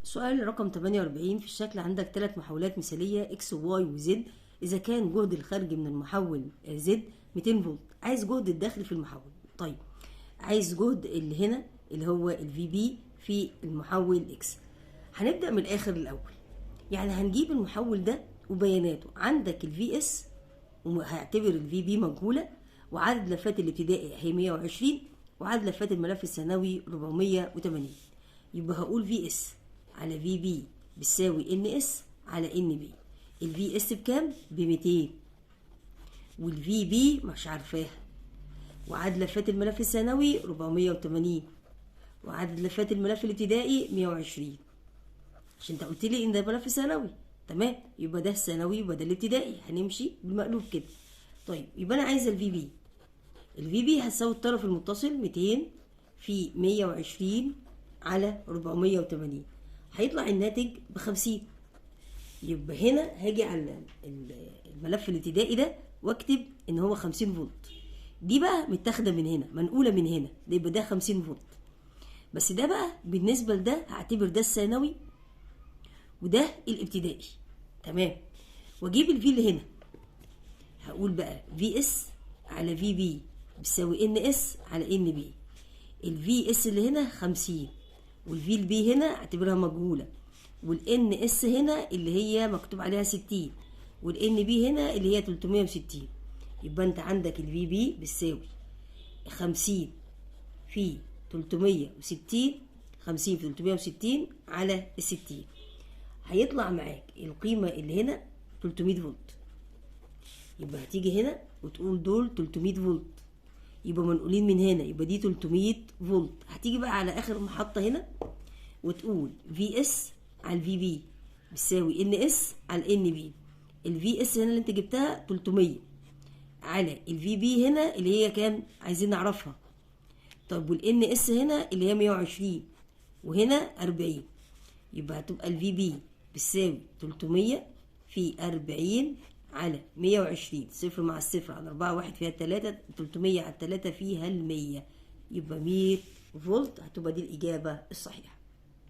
سؤال رقم 48، في الشكل عندك 3 محولات مثالية X و Y و Z. إذا كان جهد الخارج من المحول Z 200 فولت، عايز جهد الداخل في المحول. طيب عايز جهد اللي هنا اللي هو ال VB في المحول X. هنبدأ من الآخر الأول، يعني هنجيب المحول ده وبياناته. عندك ال VS وهعتبر ال VB مجهولة، وعدد لفات الابتدائي هي 120، وعدد لفات الملف الثانوي 480. يبقى هقول VS على VB بتساوي NS على NB. ال VS بكام؟ ب 200، وال VB مش عارفاها، وعدد لفات الملف الثانوي 480، وعدد لفات الملف الابتدائي 120، عشان انت قلت لي ان ده ملف ثانوي. تمام، يبقى ده الثانوي وده الابتدائي، هنمشي بالمقلوب كده. طيب يبقى انا عايزه ال VB. ال VB هتساوي الطرف المتصل 200 في 120 على 480، هيطلع الناتج ب50. يبقى هنا هاجي على الملف الابتدائي ده واكتب ان هو 50 فولت. دي بقى متاخده من هنا، منقوله من هنا، ده يبقى ده 50 فولت. بس ده بقى بالنسبه لده هعتبر ده الثانوي وده الابتدائي. تمام، واجيب ال V اللي هنا، هقول بقى VS على VB بتساوي NS على NB. ال VS اللي هنا 50، وال V ال B هنا اعتبرها مجهوله، وال NS هنا اللي هي مكتوب عليها 60، وال NB هنا اللي هي 360. يبقى انت عندك ال VB بتساوي 50 في 360، 50 في 360 على 60، هيطلع معاك القيمة اللي هنا 300 فولت. يبقى هتيجي هنا وتقول دول 300 فولت، يبقى منقولين من هنا، يبقى دي 300 فولت. هتيجي بقى على اخر محطة هنا وتقول VS على ال VB بتساوي NS على NB. ال VS هنا اللي انت جبتها 300 على ال VB هنا اللي هي كام عايزين نعرفها. طب وال NS هنا اللي هي 120 وهنا 40، يبقى هتبقى ال VB بتساوي 300 في 40 على 120، صفر مع الصفر على 4، واحد فيها 3، 300 على 3 فيها 100، يبقى 100 فولت. هتبقى دي الإجابة الصحيحة.